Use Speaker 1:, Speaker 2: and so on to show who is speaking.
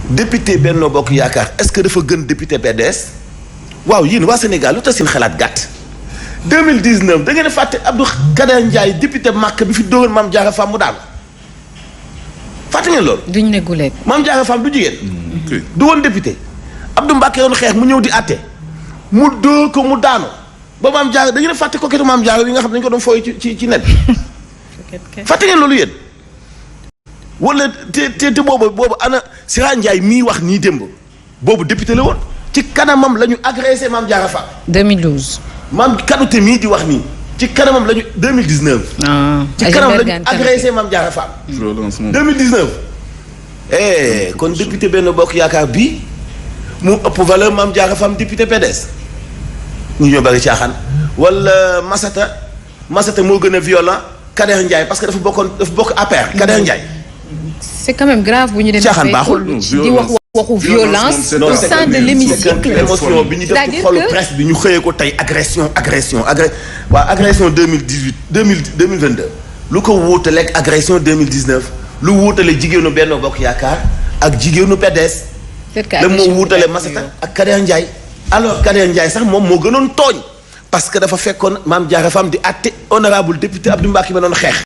Speaker 1: député Benno Bokk Yaakaar est-ce que dafa gën député PDS waaw yéen waa Sénégal lu tax seen xalaat gàtt 2019 da ngeen a fàtte Abdou Kader Ndiaye député Màkk bi fi dóogoon Mame Diarra Fam mu daanu fàtte ngeen loolu.
Speaker 2: duñ ne guleet.
Speaker 1: Mame Diarra Fam du jigéen. du woon député Abdou Mbacké yoon xeex mu ñëw di àtte mu dóor ko mu daanu ba Mame Diarra da ngeen a fàtte ko ketu Mame Diarra yi nga xam ne dañu ko doon fooy ci net fàtte ngeen loolu yéen. wala te boobu ana Sira Ndiaye mii wax nii démb boobu député la woon ci kanamam la ñu agressé Mame Diarra Fam.
Speaker 2: 2012.
Speaker 1: maam Kanouté mii di wax nii ci kanamam la ñu 2019. ci kanamam la ñu agressé Mame Diarra Fam. 2019. kon député Benno Bokk Yaakaar bii mu ëpp valeur Mame Diarra Fam député PDS ñu ñoo bëri caaxaan wala Massata moo gën a violent Kader Ndiaye parce que dafa bokk APR Kader Ndiaye.
Speaker 2: c'est quand même grave bu ñu demee.
Speaker 1: caaxaan baaxul
Speaker 2: di waxu violence au sein de l'hémicycle.
Speaker 1: émotion bi ñu def ci xolu presse bi ñu xëyee ko tey agression 2018 2022 lu ko wuutaleeg agression 2019 lu wuutale jigéenu Benno Bokk Yaakaar ak jigéenu PDS. la moo wuutale Massata ak Kader Ndiaye. alors Kader Ndiaye sax moom moo gënoon tooñ parce que dafa fekkoon Mame Diarra Fam di àtte honorable député Abdou Mbacké ma doon xeex.